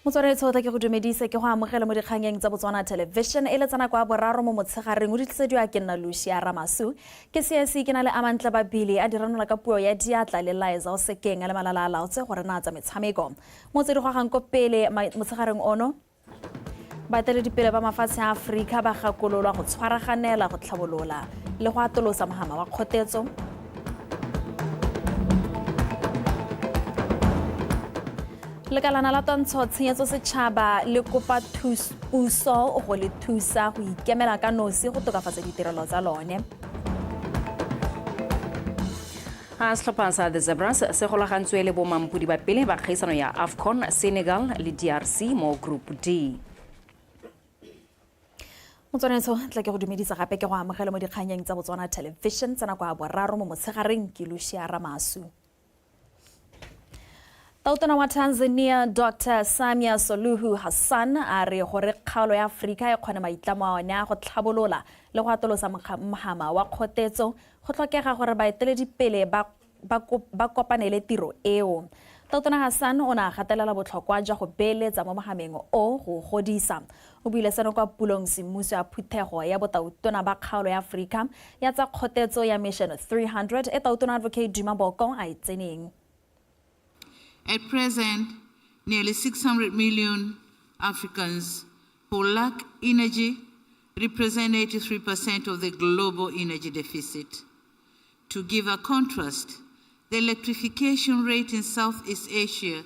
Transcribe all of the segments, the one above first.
Motswanetsho, tla ke go dumedise, ke go amogele mo dikganyeng tsa Botswana Television e le tsa nako ya boraro mo motshegareng. O di tlisediwa ke nna Lucia Ramasu. Ke seesi ke na le Amantle Babili a diranola ka puo ya diatla le Liza o Sekeng a le malala a laotse gore na tsa metshameko. Mo tse di gogang ko pele motshegareng ono, baeteledipele ba mafatshe a Aforika ba gakololwa go tshwaraganela go tlhabolola le go atolosa mogama wa kgotetso. Lekalana la twantsho tshenyetso setšhaba le kopa puso go le thusa go ikemela ka nosi go tokafatsa ditirelo tsa lone. A setlhopha sa The Zebras se golagantswe le bomampodi ba pele ba kgaisano ya AFCON, Senegal le DRC mo Group D. Motswanetsho, tla ke go dumedisa gape, ke go amogele mo dikganyeng tsa Botswana Television tsa nako ya boraro mo motshegareng. Ke Lucia Ramasu. Tautona wa Tanzania Dr Samia Suluhu Hassan a re gore kgaolo ya Aforika e kgone maitlamo a one a go tlhabolola le go atolosa mogama wa kgotetso, go tlhokega gore baeteledipele ba kopanele tiro eo. Tautona Hassan o ne a gatelela botlhokwa jwa go beeletsa mo mogameng o go godisa. O buile seno kwa pulong semmuso ya phuthego ya botautona ba kgaolo ya Aforika ya tsa kgotetso ya Mission 300 e Tautona Advocate Duma Boko a e tseneng. At present, nearly 600 million Africans who lack energy represent 83% of the global energy deficit. To give a contrast, the electrification rate in Southeast Asia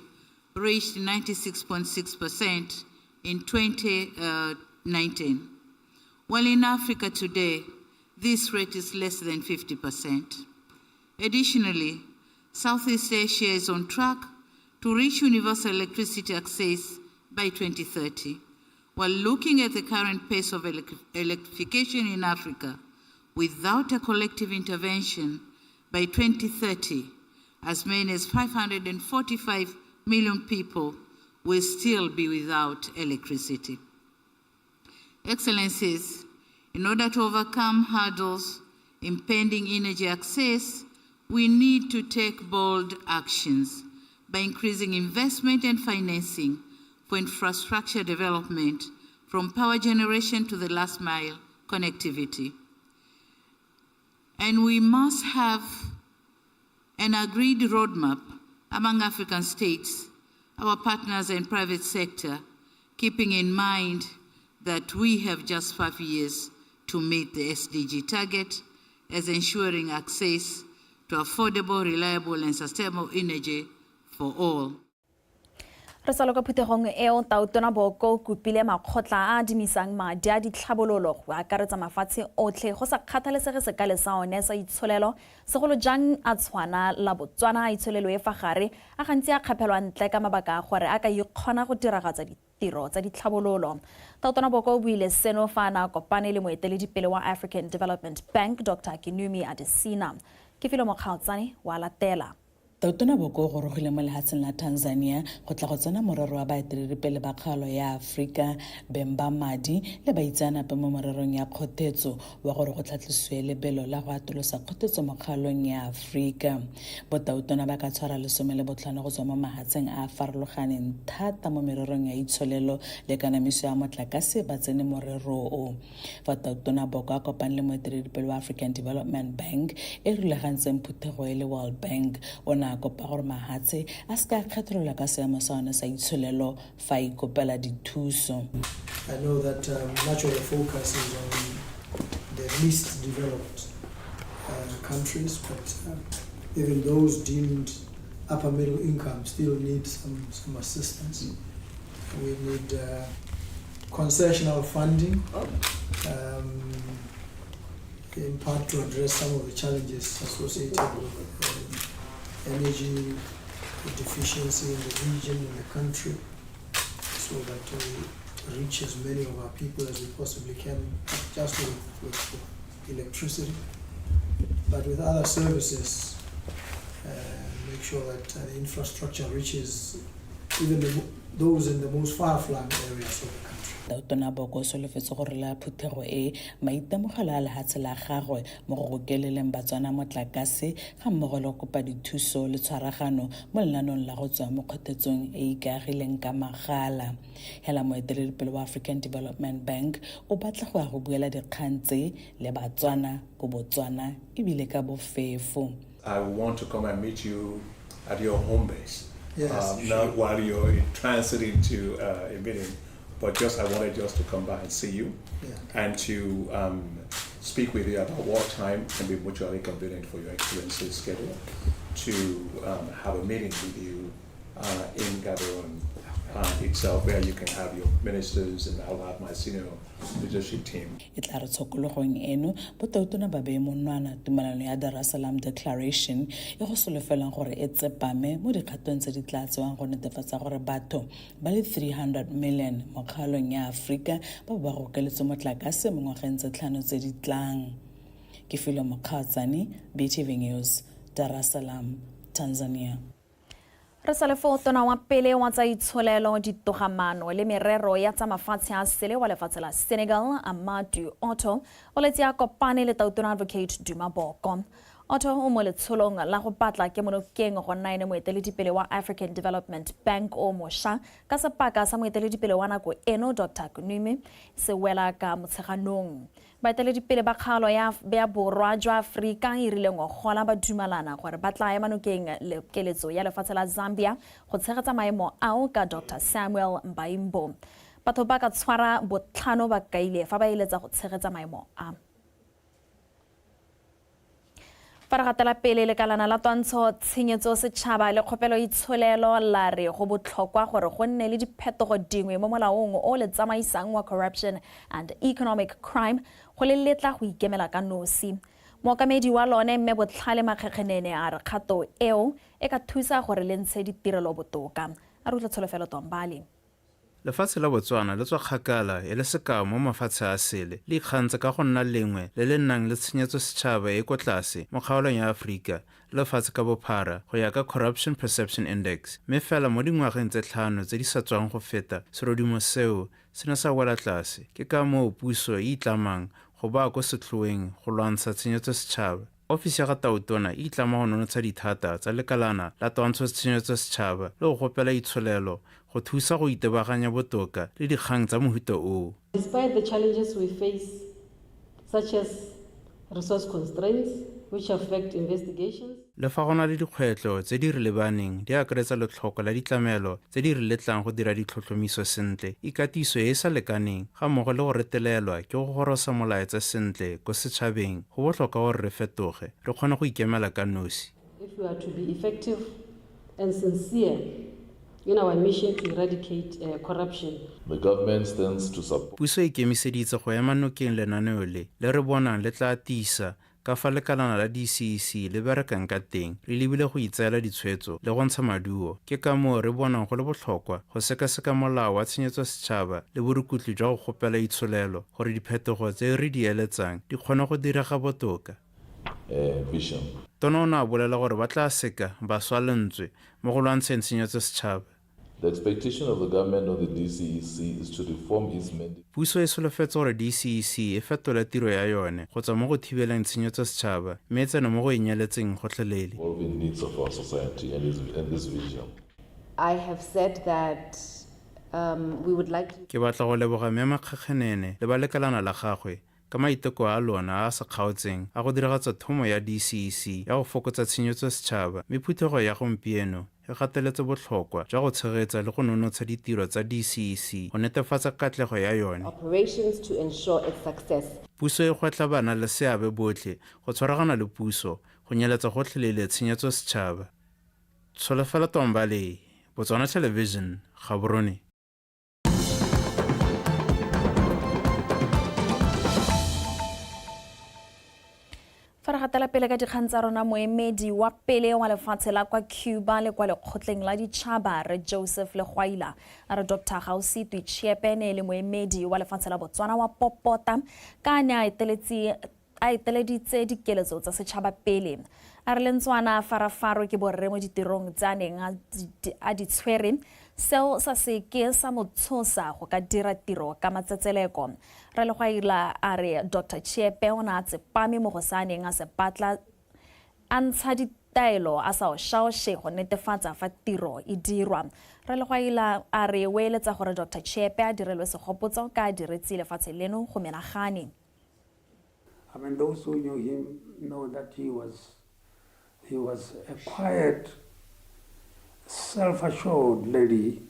reached 96.6% in 2019, while in Africa today, this rate is less than 50%. Additionally, Southeast Asia is on track to reach universal electricity access by 2030. While looking at the current pace of electrification in Africa, without a collective intervention, by 2030, as many as 545 million people will still be without electricity. Excellencies, in order to overcome hurdles impeding energy access, we need to take bold actions by increasing investment and financing for infrastructure development, from power generation to the last mile connectivity. And we must have an agreed roadmap among African states, our partners and private sector, keeping in mind that we have just 5 years to meet the SDG target as ensuring access to affordable, reliable, and sustainable energy for all. Re sa le kwa phuthegong eo, Tautona Boko o kopile makgotla a a adimisang madi a ditlhabololo go akaretsa mafatshe otlhe go sa kgathalesege sekale sa one sa itsholelo, segolo jang a tshwana la Botswana a itsholelo e fa gare, a gantsi a kgaphelwa ntle ka mabaka a gore a ka ikgona go diragatsa ditiro tsa ditlhabololo. Tautona Boko o buile seno fa a ne a kopane le moeteledipele wa African Development Bank, Dr Akinwumi Adesina. Ke filo Mokgaotsane wa latela. Tautona Boko o gorogile mo lehatsheng la Tanzania go tla go tsena morero wa baeteledipele ba kgaolo ya Aforika, beng ba madi le baitseanape mo morerong ya kgothetso, wa gore go tlhatlosiwe lebelo la go atolosa kgothetso mo kgaolong ya Aforika. Botautona ba ka tshwara 15 go tswa mo mahatsheng a a farologaneng thata mo mererong ya itsholelo le kanamiso ya motlakase ba tsene morero o. Fa Tautona Boko a kopane le moeteledipele wa African Development Bank e rulagantseng phuthego e le World Bank, o ne a kopa gore mahatshe a se ka kgethololwa ka seemo sa one sa itsholelo fa a ikopela dithuso. I know that much of the focus is on the least developed countries, but even those deemed upper middle income still need some assistance. We need concessional funding, in part to address some of the challenges associated with energy deficiency in the region, in the country, so that we reach as many of our people as we possibly can, not just with electricity, but with other services, make sure that the infrastructure reaches even those in the most far-flung areas of the country. Tautona Boko o solofetse go rola phuthego e maitemogelo a lehatshe la gagwe mo go gokeleleng Batswana motlakase ga mmogo le go kopa dithuso le tshwaragano mo lenaneong la go tswa mo kgothetsong e e ikaegileng ka magala. Hela moeteledipele wa African Development Bank o batla go ya go buela dikgang tse le Batswana ko Botswana ebile ka bofefo. I want to come and meet you at your home base. Yes, you Not should. while you're in transiting to a meeting, but just I wanted just to come by and see you and to speak with you about what time can be mutually convenient for your Excellency's schedule to have a meeting with you in Gaborone itself, where you can have your ministers and I'll have my senior leadership team. E tla re tshokologong eno botautona ba beye monwana tumelano ya Dar es Salaam Declaration e go solofelwang gore e tsepame mo dikgatong tse di tla tsewang go netefatsa gore batho ba le 300 million mo kgaolong ya Aforika ba bo ba gokeletswe motlakase mo ngwageng tse tlhano tse di tlang. Ke Filwe Mokgatsane, BTV News, Dar es Salaam, Tanzania. Re sa le foo, tona wa pele wa tsa itsholelo, ditogamaano le merero ya tsa mafatshe a sele wa lefatshe la Senegal, Amadou Otto, o letse a kopane le tautona Advocate Duma Boko. Otto o mo letsholong la go batla kemonokeng go nna ene moeteledipele wa African Development Bank o mošwa ka sepaka sa moeteledipele wa nako eno Dr Kunumi se wela ka Motsheganong. Baeteledipele ba kgaolo ya borwa jwa Aforika e rile ngogola ba dumalana gore ba tla ema nokeng le keletso ya lefatshe la Zambia go tshegetsa maemo ao ka Dr Samuel Mbaimbo. Batho ba ka tshwara botlhano ba kaile fa ba eletsa go tshegetsa maemo a. Fa re gatela pele, lekalana la twantsho tshenyetso setšhaba le kgopelo itsholelo la re go botlhokwa gore go nne le diphetogo dingwe mo molaong o le tsamaisang wa Corruption and Economic Crime go le letla go ikemela ka nosi. Mookamedi wa lone, mme Botlhale Makgekgenene, a re kgato eo e ka thusa gore le ntshe ditirelo botoka. A re utlwe Tsholofelo Tombale. Lefatshe la Botswana le tswa kgakala e le sekao mo mafatshe a sele, le ikgantsha ka go nna lengwe le le nnang le tshenyetso setšhaba e e ko tlase mo kgaolong ya Aforika le lefatshe ka bophara go ya ka Corruption Perception Index, mme fela mo dingwageng tse tlhano tse di sa tswang go feta serodumo seo se ne sa wela tlase. Ke ka moo puso e itlamang go baa ko setlhoeng go lwantsha tshenyetso setšhaba. Ofisi ya ga Tautona e itlama go nonotsha dithata tsa lekalana la twantsho tshenyetso setšhaba le go gopela itsholelo go thusa go itebaganya botoka le dikgang tsa mohuta oo. Despite the challenges we face, such as resource constraints, which affect investigations. Le fa go na le dikgwetlho tse di re lebaneng, di akaretsa letlhoko la ditlamelo tse di re letlang go dira ditlhotlhomiso sentle, ikatiso e e sa lekaneng, ga mmogo le go retelelwa ke go gorosa molaetsa sentle ko setšhabeng, go botlhokwa gore re fetoge, re kgone go ikemela ka nosi. If we are to be effective and sincere in our mission to eradicate corruption. The government stands to support. Puso e ikemiseditse go ema nokeng lenaneo le, le re bonang le tla tiisa ka fa lekalana la DCEC le berekang ka teng, re lebile go itseela ditshwetso le go ntsha maduo. Ke ka moo re bonang go le botlhokwa go sekaseka molao wa tshenyetso setšhaba le borukutli jwa go gopela itsholelo gore diphetogo tse re di eletsang di kgone go direga botoka. Vision. Tona o ne a bolela gore ba tla seka ba swa lentswe mo go lwantsheng tshenyetso setšhaba. The expectation of the government on the DCEC is to reform its mandate. Puso e solofetse gore DCEC e fetole tiro ya yone go tswa mo go thibeleng tshenyetso setšhaba mme e tsene mo go e nyeletseng gotlhelele. Evolving needs of our society and this vision. I have said that we would like to. Ke batla go leboga mme Makgakgenene le ba lekalana la gagwe ka maiteko a lona a a sa kgaotseng a go diragatsa thomo ya DCEC ya go fokotsa tshenyetso setšhaba, mme phuthego ya gompieno e gateletse botlhokwa jwa go tshegetsa le go nonotsha ditiro tsa DCEC go netefatsa katlego ya yone. Operations to ensure its success. Puso e gwetlha bana le seabe botlhe go tshwaragana le puso go nyeletsa gotlhelele tshenyetso setšhaba. Tsholofelo Tombale, Botswana Television, Gaborone. Fa re gatela pele ka dikgang tsa rona, moemedi wa pele wa lefatshe la kwa Cuba le kwa lekgotleng la ditšhaba, re Joseph Legwaila, a re Dr Gaositwe Chiepe ne e le moemedi wa lefatshe la Botswana wa popota ka a ne a eteletse a eteleditse dikeletso tsa setšhaba pele. A re lentswana farafaro ke borre mo ditirong tse a neng a di tshwere, seo sa seke sa mo tshosa go ka dira tiro ka matsetseleko. Ralegoaila a re Dr Chiepe o ne a tsepame mo go se a neng a se batla, a ntsha ditaelo a sa oshaoshe go netefatsa fa tiro e dirwa. Ralegoaila a re o eletsa gore Dr Chiepe a direlwe segopotso ka a diretse lefatshe leno go menagane. I mean, those who knew him know that he was a quiet, self-assured lady.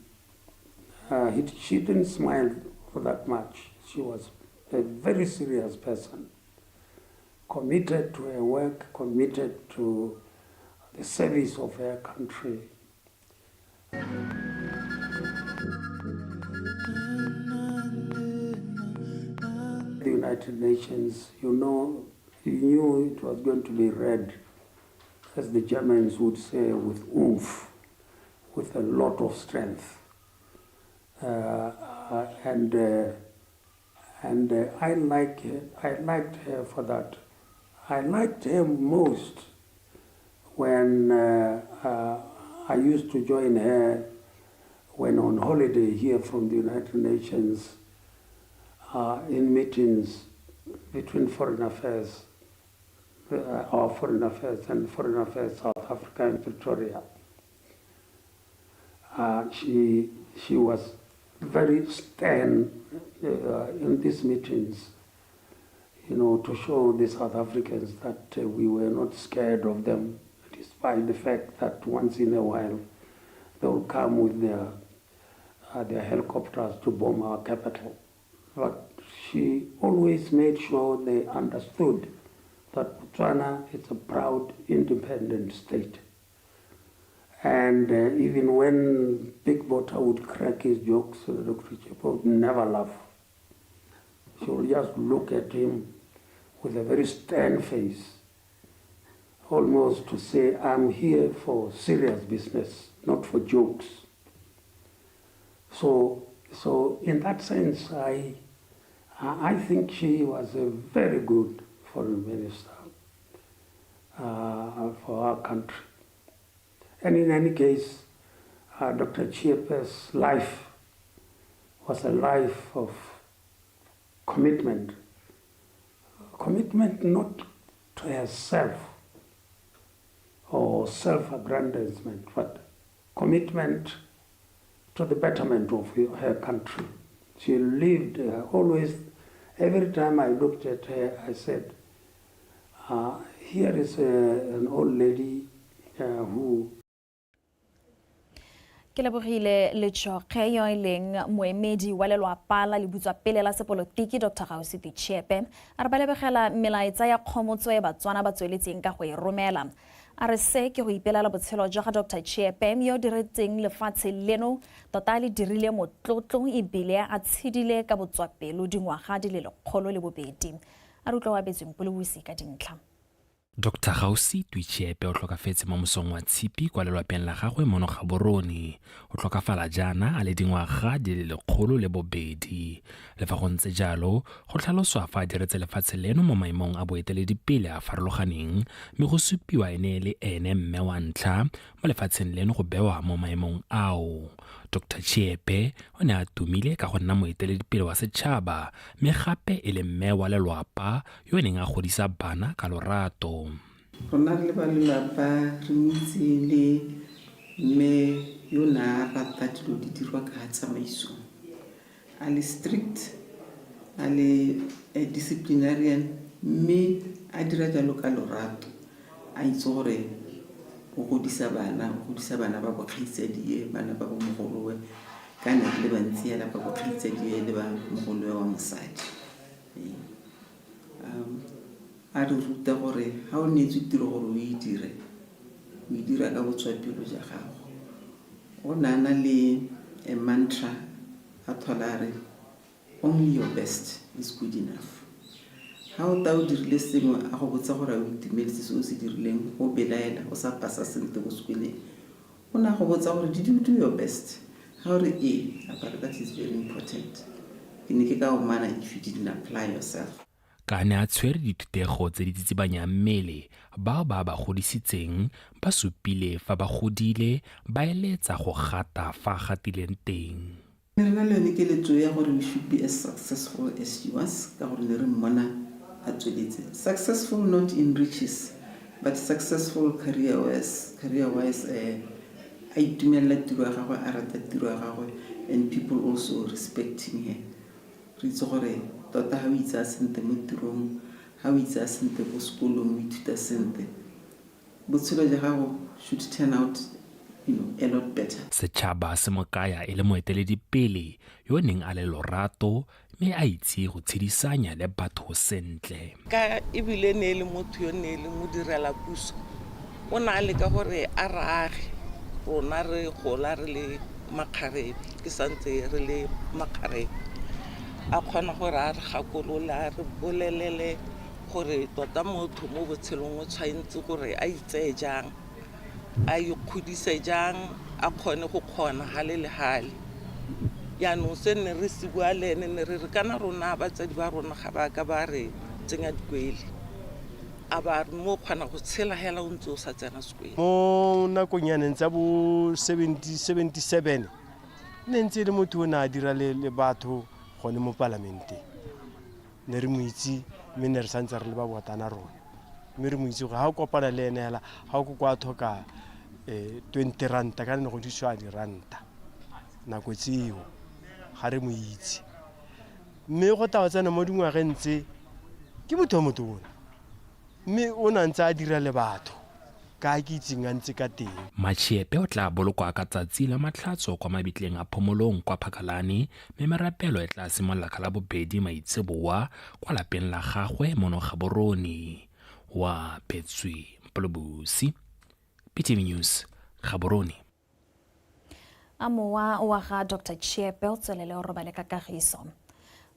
She didn't smile that much. She was a very serious person, committed to her work, committed to the service of her country. The United Nations, you knew it was going to be read, as the Germans would say, with oomph, with a lot of strength. And I liked her for that. I liked her most when I used to join her when on holiday here from the United Nations in meetings between Foreign Affairs, our Foreign Affairs and Foreign Affairs South Africa in Pretoria. She was very stern in these meetings, to show the South Africans that we were not scared of them, despite the fact that once in a while they will come with their helicopters to bomb our capital. But she always made sure they understood that Botswana is a proud independent state. And even when Pik Botha would crack his jokes, Dr. Chiepe would never laugh. She would just look at him with a very stern face, almost to say, "I'm here for serious business, not for jokes." So in that sense, I think she was a very good foreign minister for our country. And in any case, Dr. Chiepe's life was a life of commitment. Commitment not to herself or self-aggrandizement, but commitment to the betterment of her country. She lived always, every time I looked at her, I said, "Here is an old lady who Ke lebogile Letšhokge yo e leng moemedi wa lelwapa la lebutswapele la sepolotiki Dr Gaositwe Chiepe. A re ba lebogela melaetsa ya kgomotso e Batswana ba tsweletseng ka go e romela. A re se ke go ipelela botshelo jwa ga Dr Chiepe yo diretseng lefatshe leno tota le dirile motlotlo ebile a tshedile ka botswapelo dingwaga di le 102. A re utlwa wa betsweng polobose ka dintlha. Dr Gaositwe Chiepe o tlhokafetse mo mosong wa Tshipi kwa lelwapeng la gagwe mono Gaborone. O tlhokafala jaana a le dingwaga di le 102. Le fa go ntse jalo, go tlhaloswa fa a diretse lefatshe leno mo maemong a boeteledipele a farologaneng, mme go supiwa ene le ene mme wa ntlha mo lefatsheng leno go bewa mo maemong ao. Dr Chiepe o ne a tumile ka go nna moeteledipele wa setšhaba, mme gape e le mme wa lelwapa yo o neng a godisa bana ka lorato. Rona re le ba lelapa re mo itse le mme yo ne a rata dilo di dirwa ka tsamaiso, a le strict, a le disciplinarian, mme a dira jalo ka lorato, a itse gore o godisa bana, o godisa bana ba bokgaitsadie, bana ba bomogolowe, ka ne re le bantsi hela ba bokgaitsadie le ba mogolowe wa mosadi. A re ruta gore ga o neetswe tiro gore o e dire, o e dira ka botswapelo ja gago. O ne a na le a mantra, a thola a re, "Only your best is good enough." Ga o ta o dirile sengwe, a go botsa gore a o itumeletse se o se dirileng, o belaela o sa pasa sentle ko sekoleng, o ne a go botsa gore, "Did you do your best?" Ga o re ee, apare, that is very important. Ke ne ke ka omana if you didn't apply yourself. Ka a ne a tshwere dithutego tse di tsitsibanyang mmele, bao ba ba godisitseng ba supile fa ba godile ba eletsa go gata fa a gatileng teng. Ne re na le yone keletso ya gore we should be as successful as she was ka gore ne re mmona a tsweletse. Successful not in riches but successful career wise, career wise a itumelela tiro ya gagwe, a rata tiro ya gagwe and people also respecting her. Re itse gore tota ha o itsaya sentle mo tirong, ha o itsaya sentle ko sekolong, o ithuta sentle, botshelo ja gago should turn out you know, a lot better. Setšhaba se mo kaya e le moeteledipele yo o neng a le lorato mme a itse go tshedisanya le batho sentle. Ka e bile ne e le motho yo ne e le modirela puso, o ne a leka gore a re age rona re gola re le makgarebe, ke santse re le makgarebe. A kgona gore a re gakolole, a re bolelele gore tota motho mo botshelong o tshwanetse gore a itseye jang, a ikgodise jang, a kgone go kgona gale le gale. Jaanong se ne re se bua le ene ne re re kana rona batsadi ba rona ga ba ka ba re tsenya dikwele, a ba re mo kgona go tshela hela o ntse o sa tsena sekwele. Mo nakong ya neng tsa bo 77 ne ntse e le motho o ne a dira le batho gone mo palamenteng. Ne re mo itse mme ne re santse re le ba botana rona, mme re mo itse gore ga o kopana le ene hela ga o ko kwa tlhoka 20 ranta ka ne go dirisiwa diranta nako tseo, ga re mo itse. Mme go tla tsena mo dingwageng tse ke motho wa motona, mme o ne a ntse a dira le batho ka ke itseng a ntse ka teng. Machiepe o tla bolokwa ka tsatsi la Matlhatso kwa mabitleng a Phomolong kwa Phakalane, mme merapelo e tla simolola ka Labobedi maitseboa kwa lapeng la gagwe mono Gaborone. Wa Phetswe Mpolobusi, BTV News, Gaborone. A mowa wa ga Dr. Chiepe o tswelele o robale ka kagiso.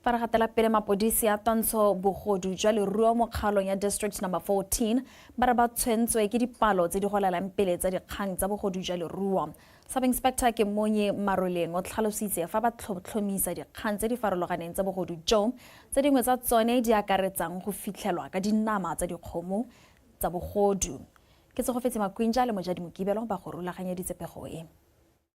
Fa re gatela pele, mapodisi a twantsho bogodu jwa leruo mo kgaolong ya District Number 14 ba re ba tshwentswe ke dipalo tse di golelang pele tsa dikgang tsa bogodu jwa leruo. Sub Inspector Kemonye Maroleng o tlhalositse fa ba tlhotlhomisa dikgang tse di farologaneng tsa bogodu jo, tse dingwe tsa tsone di akaretsang go fitlhelwa ka dinama tsa dikgomo tsa bogodu. Ke Tsogofetse Makwinja le Mojadi Mokibelo ba go rulaganyeditse pego e.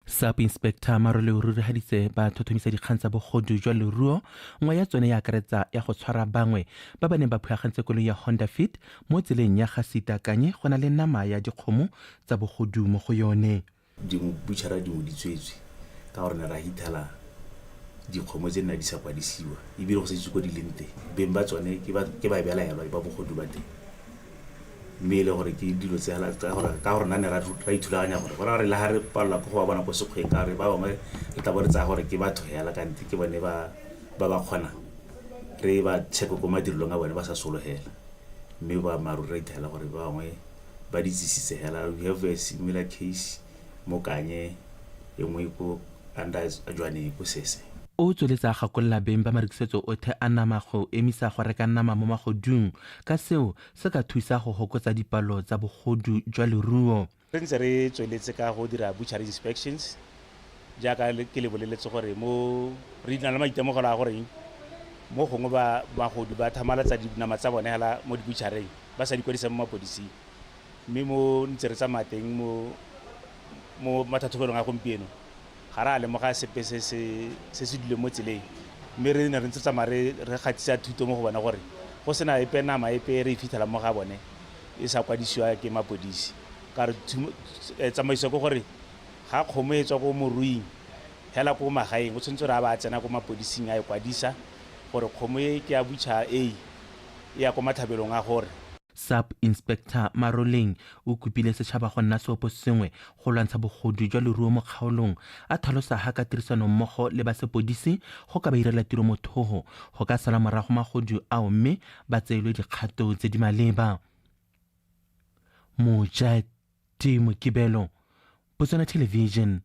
Sub Inspector Marole o rurihaditse ba tlhotlhomisa dikgang tsa bogodu jwa leruo, nngwe ya tsone ya akaretsa ya go tshwara bangwe ba ba neng ba phuagantse koloi ya Honda Fit mo tseleng ya ga Sitakanye go na le nama ya dikgomo tsa bogodu mo go yone. Dingwe butšhara dingwe di tswetswe ka gore ne ra hithela dikgomo tse nna di sa kwadisiwa ebile go sa itse ko di leng teng, beng ba tsone ke ba belaelwa ba bogodu ba teng, mme e le gore ke dilo tse ka gore nna ne ra ithulaganya gore go raya gore le ga re palelwa ke go ba bona ko sekgweng, ka gore ba bangwe re tla bo re tsaya gore ke batho hela kante ke bone ba ba kgonang, re ba check ko madirelong a bone ba sa sologela, mme ba maru ra ithela gore ba bangwe ba di tsisitse hela. We have a similar case mo Kanye, e nngwe ko under Jwaneng ko Sese. O tsweletse a gakolola beng ba marekisetso othe a nama go emisa go reka nama mo magodung ka seo se ka thusa go hokotsa dipalo tsa bogodu jwa leruo. Re ntse re tsweletse ka go dira butchery inspections jaaka ke le boleletse gore mo re na le maitemogelo a goreng mo gongwe ba magodu ba thamalatsa dinama tsa bone hela mo dibutchereng ba sa di kwadisa mo mapodising, mme mo ntse re tsamaya teng mo mathathobelong a gompieno ga re a lemoga sepe se se duleng mo tseleng, mme re ne re ntse tsamaya re gatisa thuto mo go bona gore go sena epe nama epe re e fitlhelang mo ga bone e sa kwadisiwa ke mapodisi. Ka re tsamaiso ke gore ga kgomo e tswa ko moruing hela ko magaeng o tshwanetse gore a ba a tsena ko mapodising a e kwadisa gore kgomo e ke ya butšha e ya ko matlhabelong a gore. Sub Inspector Maroleng o kopile setšhaba go nna seopo sengwe go lwantsha bogodu jwa leruo mo kgaolong, a tlhalosa ha ka tirisano mmogo le ba sepodisi go ka ba irela tiro mothogo go ka sala morago magodu ao mme ba tseelwe dikgato tse di maleba. Mojadi Mokibelo, Botswana Television.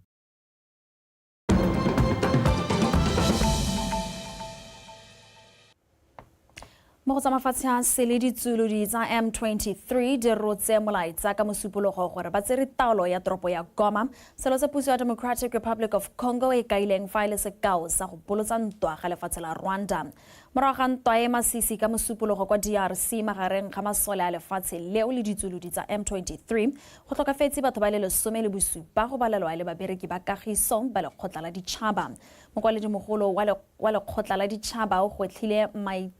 Mo go tsa mafatshe a sele, ditsuolodi tsa M23 di rotse molaetsa ka Mosupologo gore ba tsere taolo ya toropo ya Goma, selo se puso ya Democratic Republic of Congo e kaileng fa e le sekao sa go bolotsa ntwa ga lefatshe la Rwanda. Morago ga ntwa e masisi ka Mosupologo kwa DRC magareng ga masole a lefatshe leo le ditsuolodi tsa M23, go tlhokafetse batho ba le 17, go balelwa le babereki ba kagiso ba lekgotla la ditšhaba. Mokwaledimogolo wa lekgotla la ditšhaba o gwetlhile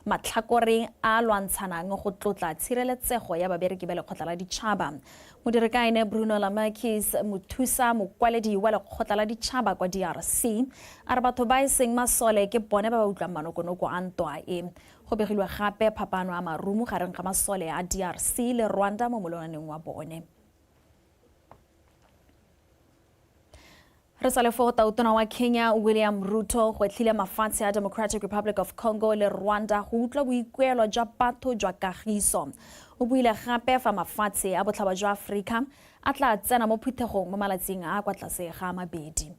matlhakoreng a lwantshanang go tlotla tshireletsego ya babereki ba lekgotla la ditšhaba. Modirikaene Bruno Lamarquis, mothusa mokwaledi wa lekgotla la ditšhaba kwa DRC, a re batho ba e seng masole ke bone ba ba utlwang manokonoko a ntwa e. Go begilwe gape phapano a marumo gareng ga masole a DRC le Rwanda mo molonaneng wa bone. Re sa le fo, tautona wa Kenya William Ruto gwetlhile mafatshe a Democratic Republic of Congo le Rwanda go utlwa boikuelo jwa batho jwa kagiso. O buile gape fa mafatshe a botlhaba jwa Aforika a tla tsena mo phuthegong mo malatsing a kwa tlase ga 2.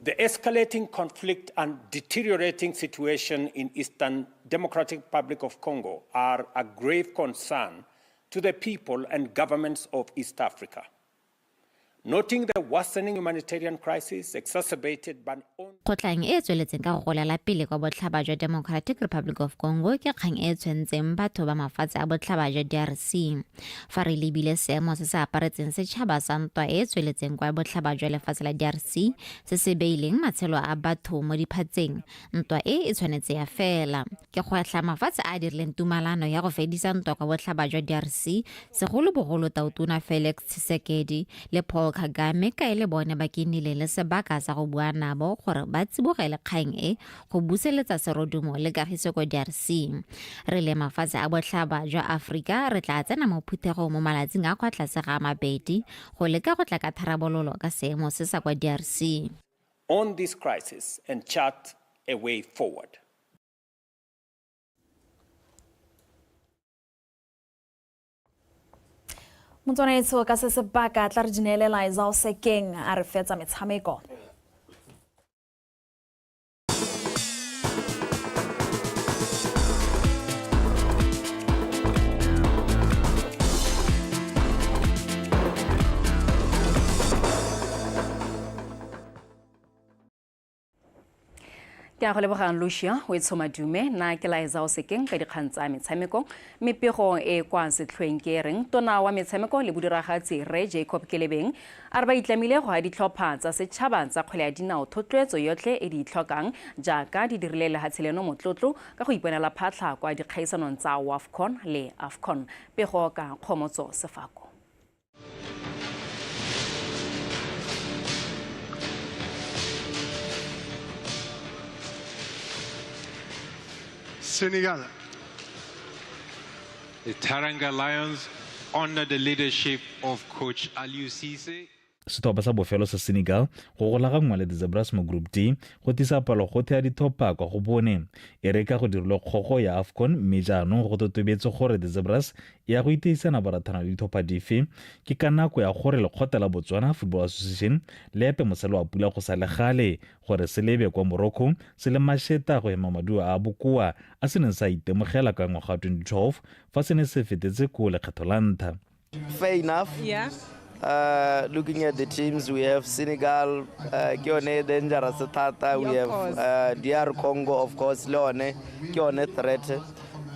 The escalating conflict and deteriorating situation in Eastern Democratic Republic of Congo are a grave concern to the people and governments of East Africa. Noting the worsening humanitarian crisis exacerbated by Kgotlang e e tsweletseng ka go golela pele kwa botlhaba jwa Democratic Republic of Congo ke kgang e e tshwentseng batho ba mafatshe a botlhaba jwa DRC. Fa re lebile seemo se se aparetseng setšhaba sa ntwa e e tsweletseng kwa botlhaba jwa lefatshe la DRC, se se beileng matshelo a batho mo diphatseng, ntwa e e tshwanetse ya fela. Ke gwetlha mafatshe a a dirileng tumalano ya go fedisa ntwa kwa botlhaba jwa DRC, segolobogolo tautona Felix Tshisekedi le Paul Kagame, ka e le bone ba ke nnile le sebaka sa go bua nabo gore ba tsibogele kgang e go buseletsa serodumo le kagiso ko DRC. Re le mafatshe a botlhaba jwa Aforika re tla tsena mo phuthegong mo malatsing a kwa tlase ga 2 go leka go tla ka tharabololo ka seemo se sa kwa DRC. On this crisis and chart a way forward. Motswanaetsho, ka se sebaka tla re di neele Liza o sekeng a re fetsa metshameko. Ke a go lebogang, Lucia o e tshomadume. Nna ke Laetsa o sekeng ka dikgang tsa metshameko. Mme pego e kwa setlhoeng ke e reng tona wa metshameko le bodiragatsi Rre Jacob Kelebeng a re ba itlamile go ga ditlhopha tsa setšhaba tsa kgwele ya dinao thotloetso yotlhe e di itlhokang, jaaka di dirile lehatshe leno motlotlo ka go iponela phatlha kwa dikgaisanong tsa WAFCON le AFCON. Pego ka Kgomotso Sefako. Senegal. The Teranga Lions, under the leadership of coach Aliou Cisse. Setlhopha sa bofelo sa Senegal go golaganngwa le the Zebras mo Group D go tlisa palo gothe ya dithopha kwa go bone. E re ka go dirilwe kgogo ya AFCON, mme jaanong go totobetse gore the Zebras e ya go iteisana borathana le ditlhopha dife, ke ka nako ya gore lekgotla la Botswana Football Association le epe mosele wa pula go sa le gale gore se lebe kwa Morocco se le mašeta go hema maduo a bokoa a se neng sa itemogela ka ngwaga wa 2012 fa se ne se fetetse ko lekgetho la ntlha. Fair enough. Looking at the teams, we have Senegal, ke yone dangerous thata. We have DR Congo, of course, le yone ke yone threat.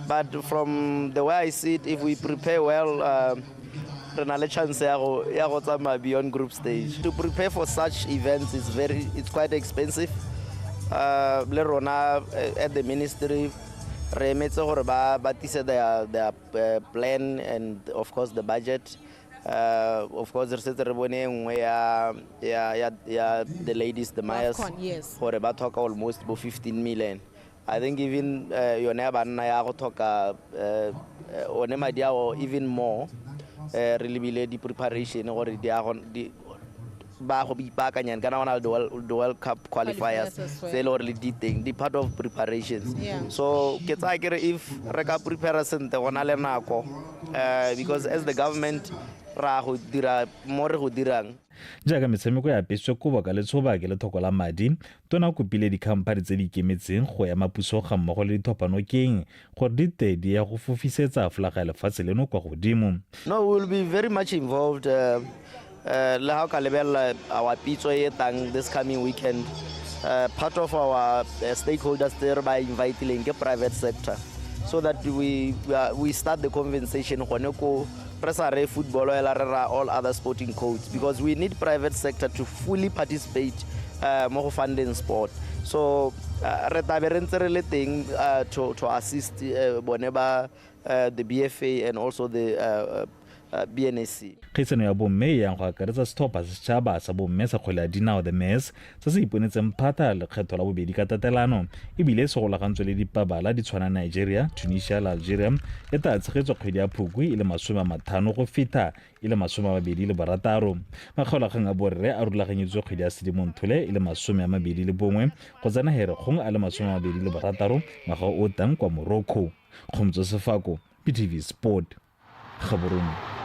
But from the way I see it, if we prepare well, re na le chance ya go tsamaya beyond group stage. To prepare for such events is it's quite expensive. Le rona at the ministry, re emetse gore ba tlise their plan and of course the budget. Of course, re setse re bone e nngwe ya the ladies, the Mayas, AFCON, yes. gore ba tlhoka almost bo 15 million. I think even yone ya banna ya go tlhoka one madi ao, even more. Re lebile di-preparation gore di ya go di ba go ipaakanyang kana gona le the World Cup qualifiers Qualifiers as well. tse e le gore le di teng, di part of preparations. So ke tsaya kere if re ka prepare sentle go na le nako, because as the government Ra go dira mo re go dirang. Jaaka metshameko e apesitswe kobo ka letshoba ke lethoko la madi, tona o kopile dikhamphani tse di ikemetseng go ema puso ga mmogo le ditlhopha nokeng gore di te di ya go fofisetsa folaga ya lefatshe leno kwa godimo. No, we will be very much involved. Le ha o ka lebelela our pitso e tang this coming weekend, part of our stakeholders tse re ba invitileng ke private sector, so that we start the conversation gone ko re sa re football ela re ra all other sporting codes, because we need private sector to fully participate mo go funding sport. So re tlabe re ntse re le teng to assist bone ba the BFA and also the BNSC. Kgaisano ya bomme e yang go akaretsa setlhopha sa setšhaba sa bomme sa kgwele ya dinao the Maize se se iponetseng phata lekgetho la bobedi ka tatelano, ebile se golagantswe le dipabala di tshwana Nigeria, Tunisia le Algeria, e tla tshegetswa kgwedi ya Phukwi e le 50 go feta e le 26. Makgaolakgang a borre a rulaganyetswe kgwedi ya Sedimonthole e le 21 go tsena Herikgong a le 26 ngwaga o tang kwa Morocco. Kgomotso Sefako, BTV Sport, Gaborone.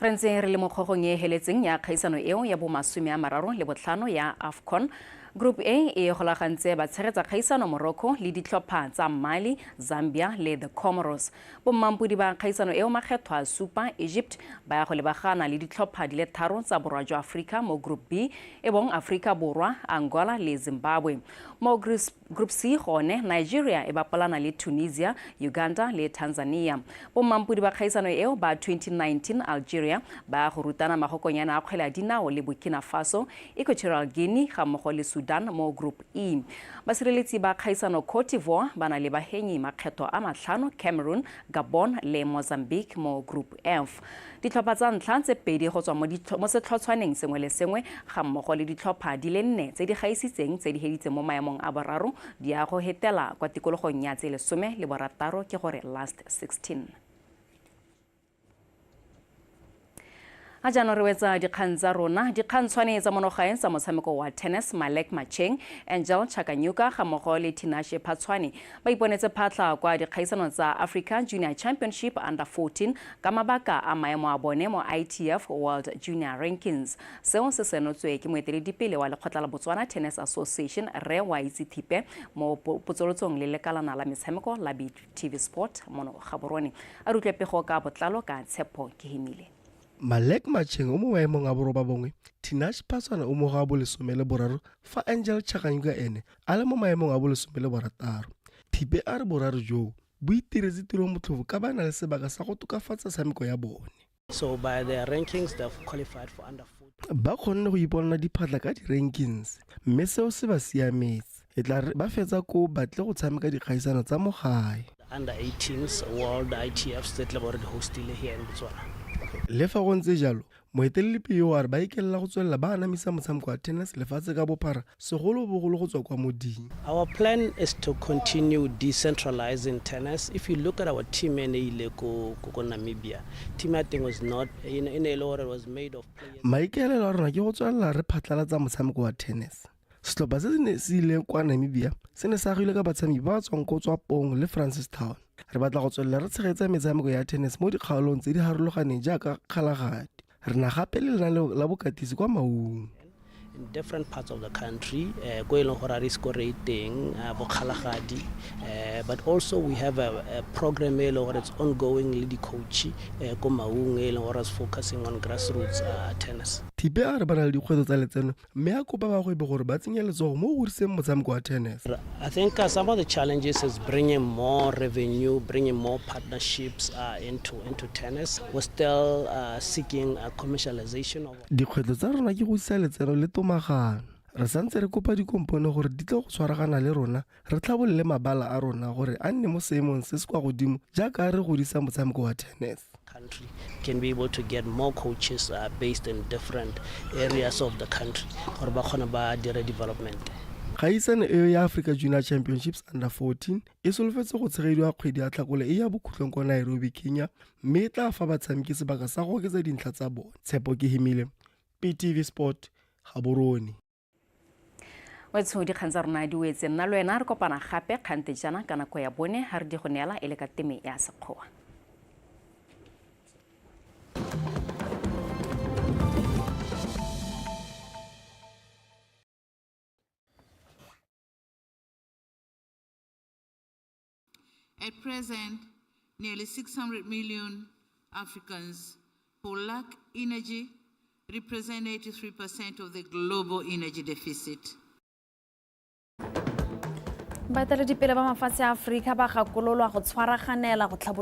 Re ntse re le mo kgogong e e heletseng ya kgaisano eo ya bo 35 ya AFCON. Group A e golagantse batshegetsa kgaisano Morocco le ditlhopha tsa Mali, Zambia le the Comoros. Bommampodi ba kgaisano eo makgetho a supa Egypt ba ya go lebagana le ditlhopha di le tharo tsa borwa jwa Aforika mo Group B, e bong Aforika Borwa, Angola le Zimbabwe. Mo Group C gone Nigeria e bapalana le Tunisia, Uganda le Tanzania. Bommampodi ba kgaisano eo ba 2019 Algeria ba ya go rutana magokonyana a kgwele ya dinao le Burkina Faso, Equatorial Guinea ga mmogo le Sudan mo Group E. Basireletsi ba kgaisano Cote d'Ivoire ba na le bahenyi makgetho a matlhano Cameroon, Gabon le Mozambique mo Group F. Ditlhopha tsa ntlha tse pedi go tswa mo setlhotshwaneng sengwe le sengwe ga mmogo le ditlhopha di le nne tse di gaisitseng tse di heditseng mo maemong a boraro di ya go hetela kwa tikologong ya tse 16, ke gore last 16. A jaanong re wetsa dikgang tsa rona. Dikgantshwane tsa monogaeng tsa motshameko wa tennis, Malek Macheng, Angel Chakanyuka ga mmogo le Tinashe Phatshwane ba iponetse phatlha kwa dikgaisanong tsa Africa Junior Championship Under 14 ka mabaka a maemo a bone mo ITF World Junior Rankings. Seo se senotswe ke moeteledipele wa lekgotla la Botswana Tennis Association, Rre Waitse Thipe, mo potsolotsong le lekalana la metshameko la BTV Sport mono Gaborone. A re utlwe pego ka botlalo ka Tshepo Kehemile. Malek Macheng o mo maemong a 9, Tinashe Phatshwane o mo go a bo 13, fa Angel Chakanyuka ene a le mo maemong a bo 16. Thipe a re boraro joo bo itiretse tiro motlhofo ka ba na le sebaka sa go tokafatsa tshameko ya bone. So by their rankings, they've qualified for under 40. Ba kgonne go iponela diphatlha ka di-rankings, mme seo se ba siametse. E tla re ba fetsa koo ba tle go tshameka dikgaisano tsa mo gae. Under 18s World ITFs tse tle bo re di hostile here in Botswana. Le fa go ntse jalo, moeteledipele yo a re ba ikelela go tswelela ba anamisa motshameko wa tennis lefatshe ka bophara, segolobogolo go tswa kwa moding. Our plan is to continue decentralizing tennis. If you look at our team e ne ile ko Namibia, team ya teng was not, e ne e le gore was made of players. Maikaelelo a rona ke go tswelela re phatlalatsa motshameko wa tennis. Setlhopha se se ne se ile kwa Namibia se ne se agilwe ka batshameki ba ba tswang ko Tswapong le Francistown. Re batla go tswelela re tshegetsa metshameko ya tennis mo dikgaolong tse di harologaneng jaaka Kgalagadi. Re na gape le lenaneo la bokatisi kwa Maung. In different parts of the country, ko e leng gore a re ise ko re teng, bo Kgalagadi, but also we have a program e leng gore it's ongoing le di-coach ko Maung e leng gore is focusing on grassroots tennis. Thipe a re ba na le dikgwetlho tsa letseno mme a kopa bagwebi gore ba tsenye letsogo mo go godiseng motshameko wa tennis. I think some of the challenges is bringing more revenue, bringing more partnerships into tennis. We're still seeking a commercialization of. Dikgwetlho tsa rona ke go isa letseno le tomagano. Re santse re kopa dikompone gore di tle go tshwaragana le rona, re tlhabolole mabala a rona gore a nne mo seemong se se kwa godimo jaaka re godisa motshameko wa tennis. Country can be able to get more coaches based in different areas of the country gore ba kgone ba dire development. Kgaisano eo ya Africa Junior Championships Under 14 e solofetse go tshegediwa kgwedi ya Tlhakole e ya bokhutlong kwa Nairobi, Kenya, mme e tla fa batshameki sebaka sa go oketsa dintlha tsa bone. Tshepo Kehemile, BTV Sport, Gaborone. Wetsho dikgang tsa rona di wetse, nna le wena re kopana gape kgante jaana ka nako ya bone ha re di go neela e le ka teme ya Sekgowa. At present, nearly 600 million Africans who lack energy represent 83% of the global energy deficit. Baeteledipele ba mafatshe a Aforika ba gakololwa go tshwaraganela go tlhabolola.